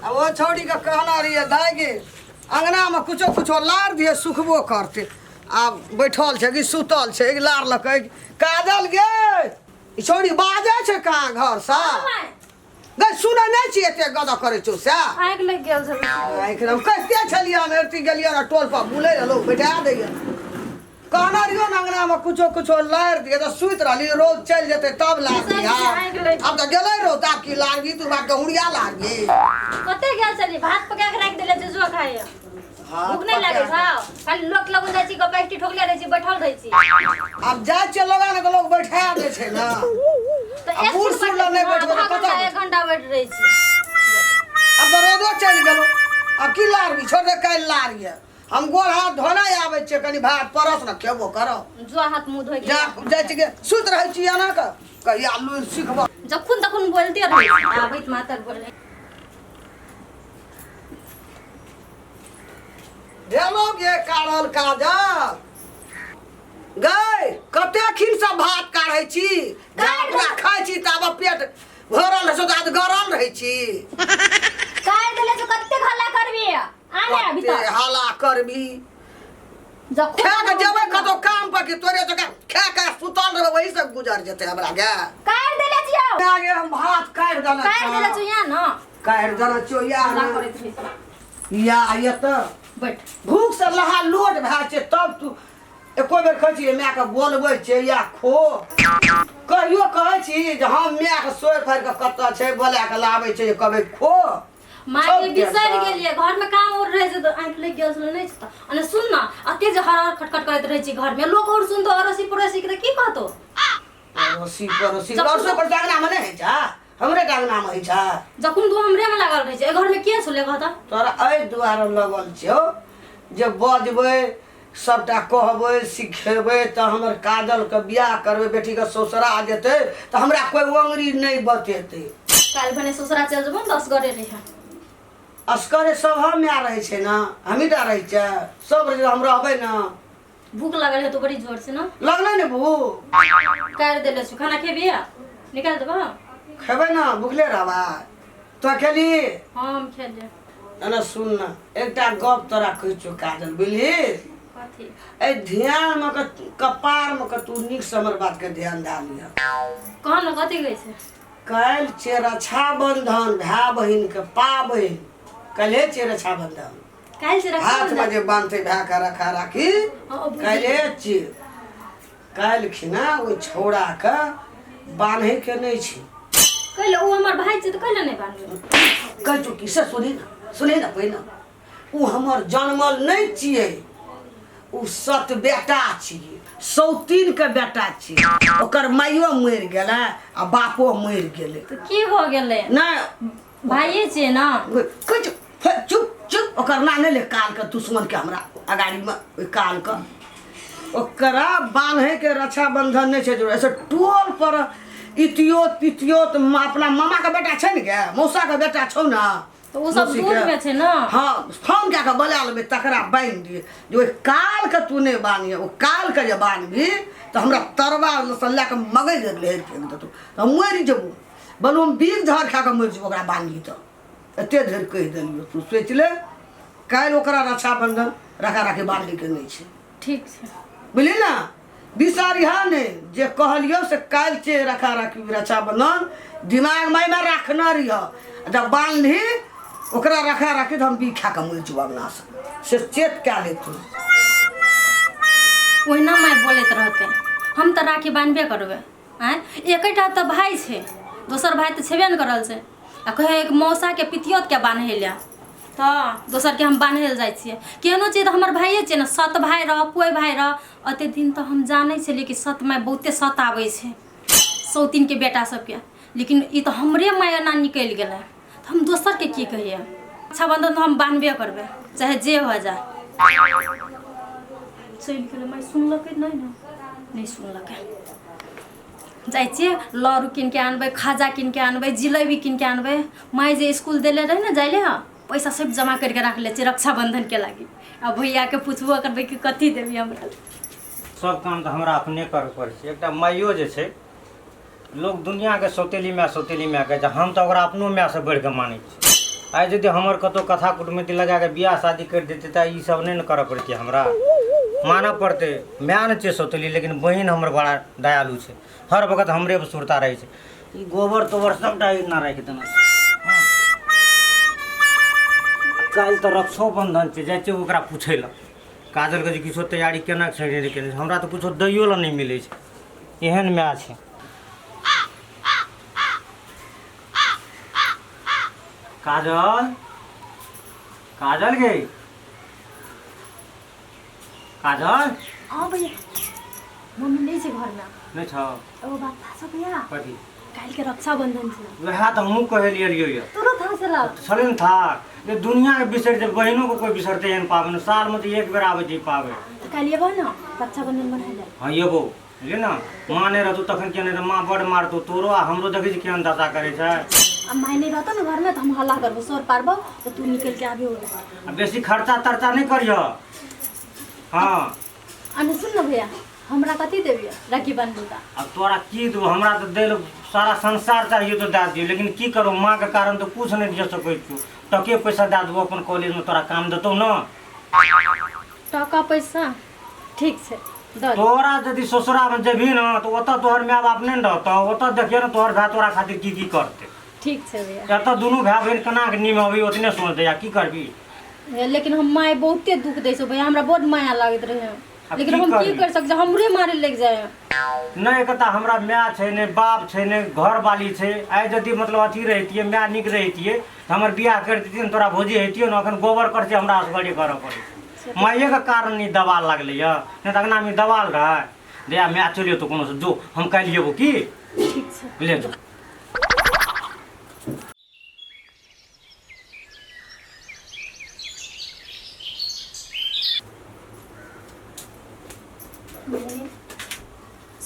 आ ओ छौड़ीके कहना रहियै दाइ गे अङ्गनामे कुछो कुछो लार दियै सुखबो करतै। आब बैठल छै कि सुतल छै कि लार लकै काजल गे ई छौड़ी बाजै छै कहाँ घरसँ गै सुनै नहि छी एते गद करै छौ से आँखि लागि गेल छलै। आँखि हम कहिते छलियै हम एरती गेलियै ने टोल पर बुलै रहलहुँ बैठा दैया कहना रहियो ने अंगना में कुछो कुछो लारि दिए तऽ सुति रहली रोज चलि जेतै तब लार दिहा। आब तऽ गेलै रौद आब की लारबी तू बाप गहुँरिया लारबी। कते गेल छली भात पका के राखि देले जुजुआ खाए भूख नहीं लागे छौ खाली लोक लगन जाइ छी गप्पा एकटी ठोकले रहै छी बैठल रहै छी। आब जाइ छियै लगा ने लोक बैठा दै छै ने तऽ आ बूढ़ सूढ़ लग नहि बैठबै तऽ कतऽ एक घंटा बैठ रहै छी। आब तऽ रौदो चलि गेलौ आब की लारबी छोड़ दे काल्हि लारिये। हम गोड़ हाथ धोना आबै छियै कनि भात परस ने खेबो करब जो हाथ मुंह धोइ के जा जाइ छियै सुति रहै छी एना कऽ कहिया लुरि सिखब जखन तखन बोलते रहै छी आबैत मातर बोले भेलो गे काढ़ल काजल गै कते खिन से भात काढ़ै छी अपना खाइ छी ताबे पेट भरल रहै छै तऽ गरल रहै छी। काढ़ि देले छौ कतेक हल्ला करबी आने अभी कते तक हल्ला करबी जखन खा के जेबै कतौ काम पर कि तोरे जकाँ खा के सुतल रहबै वही सब गुजर जेतै हमरा गे। काढ़ि देले छियौ आगे हम भात काढ़ि देने काढ़ि देले छियौ यहाँ न काढ़ि देने छियौ या हल्ला न। करैत रहै छी। या ये तऽ बैठ भूख से लहा लोट भए छै तब तू एको बेर कहै छी मायके बोलबै छै या खो कहियो कहै छी जे हम मायके सोरि फाड़ि कऽ कतऽ छै बोला कऽ लाबै छै जे कहबै खो। माय के बिसरि गेलियै घर में काम और रहे छै तऽ आँखि लागि गेल छलै नहि छै तऽ अने सुन न अते जे हर हर खटखट करैत रहै छी घर में लोक और सुनतो अड़ोसी पड़ोसी के तऽ की कहतो। अड़ोसी पड़ोसी अड़ोसी पड़ोसी अंगना में नहि होइ छै हमरे अंगना में होइ छै जखन तू हमरे में लागल रहै छै एहि घर में के छलै कहता तोरा एहि दुआरे लगल छियौ जे बजबै सबटा कहबै सिखेबै तऽ हमर काजलके बियाह करबै बेटीके ससुरा जेतै तऽ हमरा कोइ ओंगरी नहि बतेतै। काल्हि भने ससुरा चलि जेबो ने असगरे रहिहे। असगरे सब हम माय रहै छै ने हमही टा रहै छियै सब रहै छै, हम रहबै ने। भूख लागल है तो बड़ी जोर से ना लगलै ने भूख काटि देले छु खाना खेबी निकाल देबो। खेबै ने भूखले रहबै तो खेली। हम खेलिए। ना सुन ना एकटा गप तोरा कहै छियौ काजल बुझली कथी एहि ध्यान में के कपार में के तू नीक से हमर बात के ध्यान दए लिह। कह न कथी कहै छै। काल्हि छियै रक्षाबंधन भाय बहिन के पाबनि काल्हि छियै रक्षाबंधन काल्हि छै हाथ में जे बांधते भाय के रखा राखी काल्हि छियै। काल्हि खिना ओहि छौड़ा के बान्है के नहि छै। कैले ओ हमर भाई छै तऽ कैले नहि बान्हबै। कहै छौ कि से सुनही ना सुनही ना पहिने ओ हमर जनमल नहि छियै ओ सत बेटा छियै सौतीन के बेटा छियै ओकर माइयो मरि गेलै आ बापो मरि गेलै तऽ की भऽ गेलै नहि भाइये छियै ने। कहै छौ हे, चुप चुप ओकर नाम नहि ले काल के दुश्मन के हमरा अगाड़ी में ओहि काल के ओकरा बान्हे के रक्षाबंधन नहीं छै जरूर। ऐसे टोल पर इतियोत पितियोत अपना मामा के बेटा छै ने गे मौसा के बेटा छौ ने तऽ ओ सब मौसी दूर के। में छै ने। हाँ फोन कए कऽ बोला लेबै तकरा बान्हि दियै जे ओहि काल के तू नहि बान्हिए ओ काल के जे बान्हबी तऽ हमरा तरवा से लए कऽ मगै लहरि फेंक देतौ तऽ हम मरि जेबौ बलू हम बीख जहर खा कऽ मरि जेबौ ओकरा बान्हबी तऽ एते धरि कहि देलियौ तू सोचि ले काल्हि ओकरा रक्षाबंधन रखा राखी बान्हैके नहि छै। ठीक छै बुझली ने बिसारिहा नहि जे कहलियौ से काल्हि छै रखा राखी रक्षाबंधन दिमाग में रखने रहिह जब बान्हली ओकरा रखा राखी तऽ हम बीख खा कऽ मरि जेबौ अंगनासँ से चेत कए ले तू। ओहिना माय बोलैत रहतै हम तऽ राखी बान्हबे करबै आँय एकेटा तऽ भाय छै दोसर भाय तऽ छेबे ने करल छै आ कहै एक मौसाके पितियौतके बान्है लए तऽ दोसरके हम बान्है लए जाइ छियै केहनो छियै तऽ हमर भाइये छियै ने सत भाय रह कोइ भाय रह एते दिन तऽ हम जानै छलियै कि सत माय बहुते सताबै छै सौतीनके बेटा सबके लेकिन ई तऽ हमरे माय एना निकलि गेलै तऽ हम दोसरके की कहियै। रक्षाबंधन तऽ हम बान्हबे करबै चाहे जे हो जाए। चलि गेलै माय सुनलकै नहि ने नहि सुनलकै। जाइ छियै लड़ू कीन के आनबै खाजा कीन के आनबै जिलेबी कीन के आनबै। माय जे स्कूल देले रहै ने जाइ ले पैसा सब जमा करके राख ले छियै रक्षाबंधन के लागी। आ भैयाके पुछबो करबै कि कथी देबी हमरा। सब काम तऽ हमरा अपने करऽ पड़ै छै। एकटा माइयो जे छै लोक दुनिआँके सौतेली माय कहै छै हम तऽ ओकरा अपनो मायसँ बढ़िकऽ मानै छी। आइ यदि हमर कतहु कथा कुटुमैती लगा कऽ बियाह शादी करि देतै तऽ ई सब नहि ने करऽ पड़तै हमरा। मानऽ पड़तै, माय ने छै सौतेली, लेकिन बहिन हमर बड़ा दयालु छै, हर वक्त हमरे पर सुरता रहै छै। ई गोबर तोबर सबटा एना राखि देने छै। हँ। काल्हि तऽ रक्षोबन्धन छै, जाइ छियै ओकरा पूछै लए काजलके जे किछो तैयारी केना छै नहि केने छै। हमरा तऽ किछो दैयो लए नहि मिलै छै, एहन माय छै। काजल, काजल गे, काजल। हाँ भैया, मम्मी नहीं छै घर में। नहि छौ? एगो बात थाहा छौ भैया? कथी? काल्हि के रक्षाबंधन छै। वएह तऽ हमहूँ कहै लिए एलियै यऽ। तोरो थाहा छलौ? छलै ने था जे दुनियाके बिसरि जेबै, बहिनोके कोइ बिसरतै एहन पाबनि? सालमे तऽ एक बेर आबै छै ई पाबनि। तऽ काल्हि एबह ने रक्षाबंधन मनाय लए? हँ, एबौ। बुझलियै ने, माँ नहि रहतौ तखन किया नहि तऽ माँ बड्ड मारतौ तोरो आ हमरो। देखै छी केहन दशा करै छै। आ माय नहि रहतौ ने घरमे तऽ हम हल्ला करबो, शोर पारबो, तऽ तू निकलि के आबियो। आ बेसी खर्चा तर्चा नहि करिह। हँ। आ नहि, सुन ने भैया, हमरा कथी देबियै राखी बान्हबू तऽ? आब तोरा की देबौ? हमरा तऽ दै लए सारा संसार चाहिए तऽ दए दियौ, लेकिन की करू, माँके कारण तऽ कुछ नहि दे सकै छियौ। टके पैसा दए देबौ, अपन कॉलेजमे तोरा काम देतौ ने। टाका पैसा ठीक छै, दऽ दे। तोरा यदि ससुरामे जेबही ने तऽ ओतऽ तोहर माय बाप नहि ने रहतौ। ओतऽ देखियै ने तोहर भाय तोरा खातिर की की करतै। ठीक छै भैया। एतऽ दुनू भाय बहिन केना कऽ निमहबी ओतने सोच दैया, की करबी? लेकिन हम माय बहुते दुख दै छै भैया, हमरा बड्ड माया लागैत रहै। आब लेकिन की हम की करबी? करि सकै छी? हमरे मारे लागि जाइ। नहि एकता हमरा माय छै, नहि बाप छै, नहि घरवाली छै। आइ यदि मतलब अथी रहितियै, माय नीक रहितियै तऽ हमर बियाह करि दैतियै ने, तोरा भौजी होइतियै ने। एखन गोबर कर छै, हमरा असगरे करऽ पड़ै छै। माइएके कारण ई दबाल लागलै यऽ, नहि तऽ अङ्गनामे ई दबाल रहै। दया माय चलि जेतौ कोनो जो, हम काल्हि एबो की। ठीक छै। ले जो।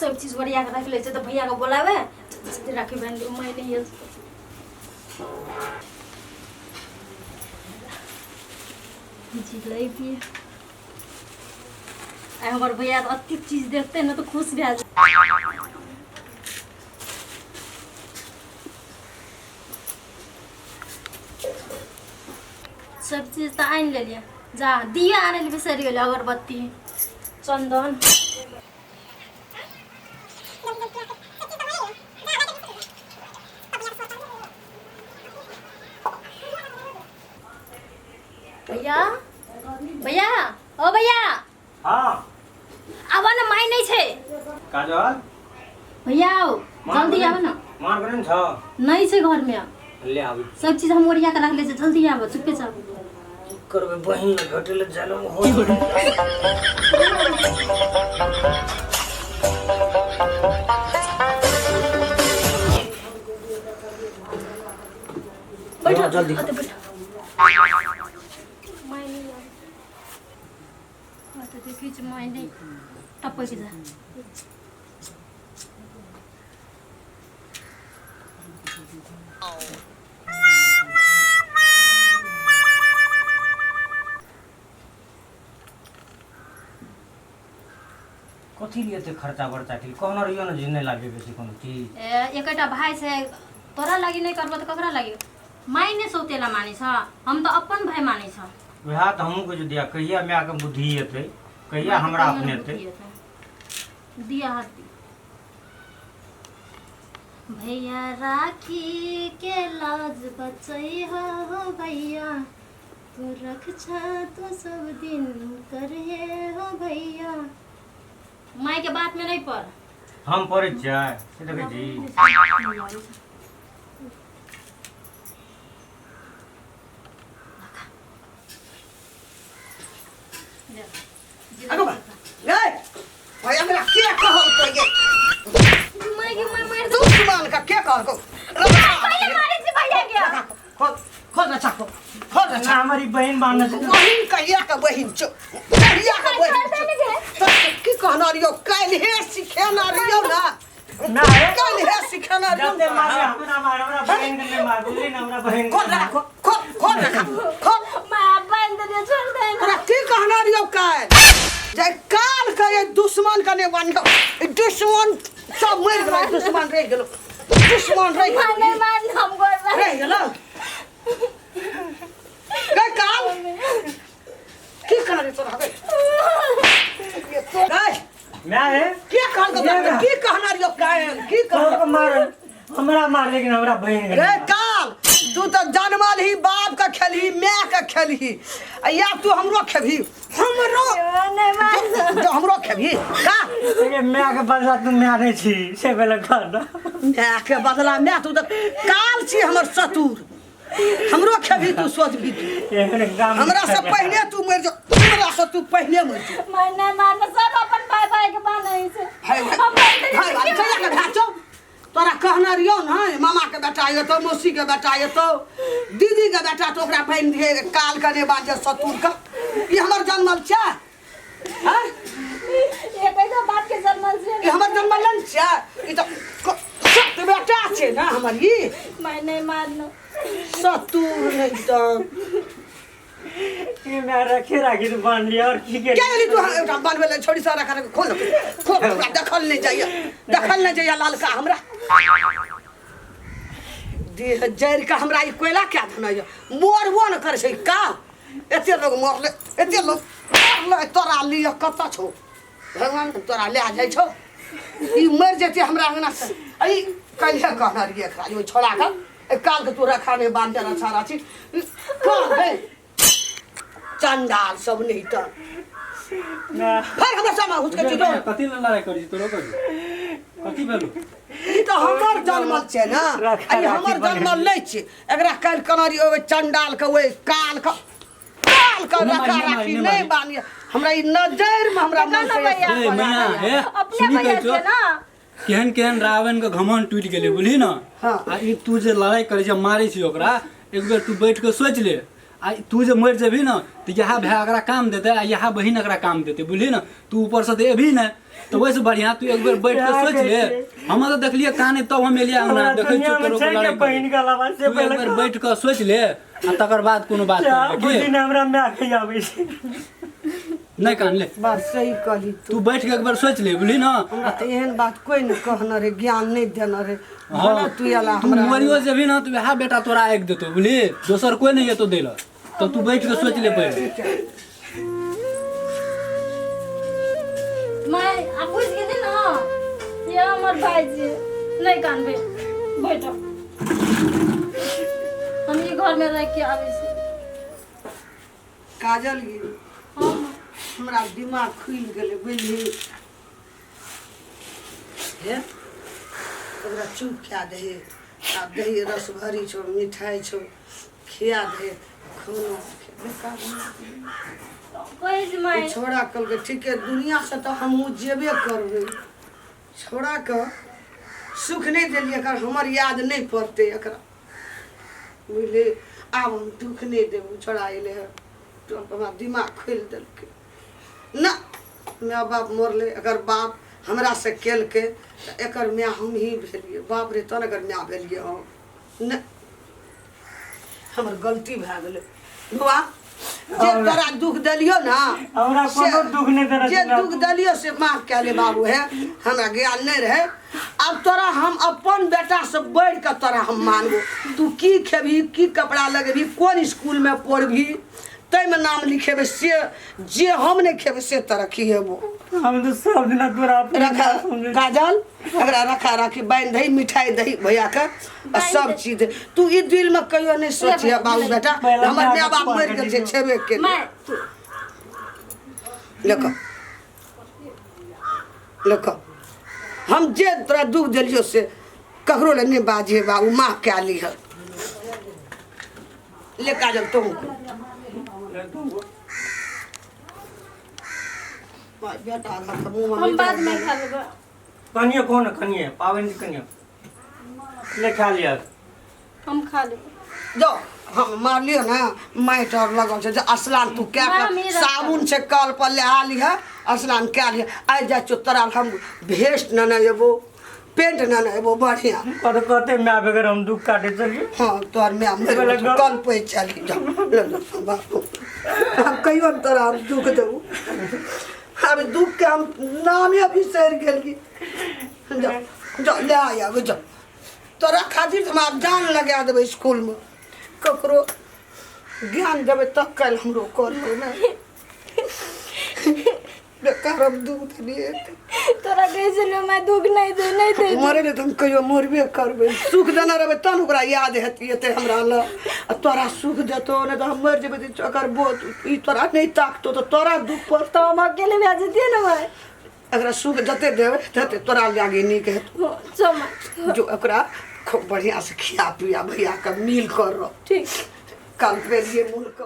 सब चीज ओरिया के रख ले छै तऽ भैया के बोलावे, जल्दी राखी बान्हि दियौ, माय नहि आयल। जिलेबी। आइ हमर भैया तऽ अतेक चीज देखते ने तऽ खुश भए जेतै। सब चीज तऽ आनि लेलियै, जा दिया आनै लए बिसरि गेलियै, अगरबत्ती, चन्दन। भैया, भैया, ओ भैया। हाँ। आब ने, माय नहि छै। काजल। भैया, आओ जल्दी, आब ने। मार बने छ? नहि छै घरमे। ले आबी। सब चीज हम ओरिया के रखले छै, जल्दी आब, चुपे चाप। की करबै, बहिन लग भेटै लए जनम हो। बैठो। जल्दी। ओतऽ बैठो। माय नहि आबै। ओतऽ देखै छी, माय नहि टपकि जा। कथी लिए एते खर्चा बर्चा केली? कहने रहियो ने जे नहि लागे बेसी कोनो चीज। ए, एकेटा भाइ छै, तोरा लागि नहि करबो तऽ ककरा लागि? माय नहि सौतेला मानै छ, हम तऽ अपन भाय मानै छ। वएह तऽ हमहूँ कहै छियौ दिया, कहिया मायके बुद्धि एतै, कहिया हमरा अपनेतै। दिया हाथ दी। भैया, राखी के लाज बचै हो भैया, तू रक्षा तो सब दिन करे हो भैया। माय के बात में नहीं पड़। हम पढ़ै छियै से देखै छी। आगू बा गए भाई, हमरा के कहलकै गे? माय के माय मार। दुश्मन का के कहलको? भैया, मारे छी भैया के। खोल, खोल रक्षा, खोल, खोल ना। रक्षा। हमारी बहिन बान्हने छै। बहिन कहिया के बहिन छौ? कहिया के बहिन छौ? तो की कहना रहियो? काल्हे सिखेना रहियो ना? ना हे। काल्हे सिखेना रहियो। जते मारे हमरा मार, हमरा बहिन के नहीं मार, बुझली ना? हमरा बहिन के खोल नहीं। रखो, खोल, खोल रखा, खोल। माय बांध दे, छोड़ दे ना। तोरा की कहना रहियो काल्हि जे काल के ये दुश्मन के नहि बान्हियो? ई दुश्मन सब मरि गेलो, दुश्मन रहि गेलो, दुश्मन रहि माय नहीं गेलो। मान, हम गोर रहि गेलो। कहना रे तोरा गई गई माय हे के कहल के की कहना रे काहे की तोहर कहना के मार हमरा मार लेकिन हमरा बहिन के रे नहीं मार। काल तू तो जनमल ही बाप का खेलही माय का खेलही आ या तू हमरो खेबही हमरो नहीं मार जो हमरो खेबही का अरे माय के बदला तू माय नहीं छी से पहले कह ना माय के बदला माय तू तो काल छी हमर सतुर हमरो खेबही तू सोचबी तू एहन काम हमरा से पहले तू मर जो हमरा से तू पहले मर जो मैं नहीं मारना सब अपन भाई भाई के बान्है छै भाई भाई हम बान्हते भाई भाई छियै। चल के छौ तोरा कहना रहियो ने मामा के बेटा एतौ मौसी के बेटा एतौ दीदी के बेटा तो ओकरा बनि दिए काल के नहि बाजे सतुर के ई हमर जनमल छै हैं एकै तो बाप के जनमल छै ई हमर जनमल नहि छै ई तऽ सत बेटा छै ने हमर ई मैं नहीं मारना सतुर नहि तऽ ई माय रखे राखी तो बांध लिया और की क्या गेली तू एकटा बनबै लए छोड़ी सारा खा खोल खोल हमरा देखल नहि जाइए देखल नहि जाइए लालका हमरा देह जरि कऽ हमरा ई कोयला क्या धनैया मरबो ने करै छै का एते लोग मरले एते लोग मरले तोरा लिअ कतऽ छौ भगवान तोरा लए जाइ छौ ई मरि जेतै हमरा अंगना से आ ई काल्हे कहने रहियै एकरा जे ओहि छोड़ा के काल के तू रखा नहि बान्ह रक्षा राखी कह गई चंडाल सब नहीं तो ना फिर हमरा सामा घुस के चीजो कथी लए लड़ाइ करै छी तोरो करी कथी भेलौ ई तऽ हमर जनमल छै ने रखा आ ई हमर राखी बने। जनमल नहि छै एकरा काल्हि कनारी ओहि चंडाल के ओहि काल के काल के नहि रखा मारी, नहि राखी मारी, नहि नहि बानी हमरा ई नजर में हमरा देखा मन ना से भैया। ए मैया हे अपने सुनी भैया कहै छौ छै ना केहन केहन रावण के घमंड टूटि गेलै बुझली ने हाँ। आ ई तू जे लड़ाइ करै छै मारै छी ओकरा एक बेर तू बैठ के सोचि ले आ तू जे मरि जेबही ने तऽ इएह भाय एकरा काम देतै आ इएह बहिन एकरा काम देतै बुझली ने तू ऊपरसँ तऽ एबही ने तऽ ओहिसँ बढ़िआँ तू एक बेर बैठ के सोचि ले हम तऽ देखलियै काने तब हम एलियै अंगना हमरा देखै दुनिया छियौ में तोरो छै के लड़ाइ बहिन के अलावा से तू एक पहले बेर बैठ कऽ सोचि ले आ तकर बाद कोनो बात करबै बुझी की ने हमरा माय के आबै छै नहि कान ले बात सही कहली तू बैठ के एक बेर सोचि ले बुझली ने हमरा तऽ एहन बात कोई नहि कहने रहे ज्ञान नहि देने रहे हाँ भले तू एला तू हमरा मरियो जेबही ना तो वएह बेटा तोरा आगि देतौ बुझली दोसर कोई नहीं एतौ दै लए तऽ तू बैठ के सोचि ले पहिले मैं आ बुझि गेली ना ये हमर भाईजी नहीं कानबे बैठो हम ई घर में रह के आबै छी काजल गे हम हमरा दिमाग खुलि गेलै बुझली हे ओकरा चुप कए दही आ दही रस भरी छौ मिठाइ छौ खिया दही खाना खेबे करबै। कहै छी माय ओ छोड़ा कहलकै ठीके दुनिआसँ तऽ हमहूँ जेबे करबै छोड़ाके सुख नहि देलियै एकर हमर याद नहि पड़तै एकरा बुझलियै आब हम दुःख नहि देबै छोड़ा अयलै हँ तुरन्त हमरा दिमाग खोलि देलकै ना माय बाप मरलै एकर बाप हमरा से केलकै तऽ एकर माय हमही भेलियै बाप रे तहन एकर माय भेलियै हम नहि हमर गलती भए गेलै बौआ जे तोरा दुख देलियो ना हमरा कोनो दुख नहि देने जे छलै। दुख देलियो से माफ कए ले बाबू हे हमरा ज्ञान नहि रहे अब तोरा हम अपन बेटा से बढ़ि कऽ तोरा हम मानबो तू की खेबही की कपड़ा लगेबही कोन स्कूलमे पढ़बही ताहिमे नाम लिखेबै से जे हम नहि खेबै से तोरा खिएबो हम तऽ सब दिना तोरा अपने रखा माय समझै छी। काजल एकरा रखा राखी बान्हि दही मिठाई दही भैया के आ सब चीज तू ई दिल में कहियो नहीं सोचिए बाबू बेटा पहला हमर माय माय बाप बाप मरि गेल छै छेबे के माय तू लेख लेख हम जे तोरा दुख देलियो से ककरो ले नहीं बाजिए बाबू माफ कए लिह ले काजल तुम बेटा मुँह हम बाद में खा लेबै कनिए कोन कनिए पाबनि कनिए ले खा लिअ हम खा लेबै जो हम मारलियो ने माटि आर लगल छै जे स्नान तू कए मामी कऽ रखा। साबुन छै कल पर नहा लिह स्नान कए लिह आइ जाइ छियौ तोरा हम भेस्ट नेने अयबो पेंट नेने अयबो बढ़िआँ कत कते माय बगैर हम दुख काटे चलिए हाँ तोहर माय मरि गेल छौ, कल पैघ चली जा ले ले, बाबू हम कहियो ने तोरा हम दुख देबो आब दुख के हम नामे बिसरि गेलियै जा जा ले आब जा तोरा खातिर तऽ हम आब जान लगा देबै स्कूलमे ककरो ज्ञान देबै तब काल्हि हमरो करतै ने बेकार हम दुख देलियै। तोरा कहै छलियौ माय दुख नहि दे, नहि दे। मरे ले तऽ हम कहियो मरबे करबै। सुख देने रहबै तहन ओकरा याद हेतै एतै हमरा लग, आ तोरा सुख देतौ नहि तऽ हम मरि जेबै तऽ एकर बोझ ई तोरा नहि ताकतौ तऽ तोरा दुख पड़तौ। तऽ हम अकेले भए जतियै ने माय। एकरा सुख जते देबै तते तोरा लागे नीक हेतौ। चल माय। जो ओकरा खूब बढ़िआँ से खिया पिया भैया के मिल कर रह। ठीक। काल पेलिए मूल कर।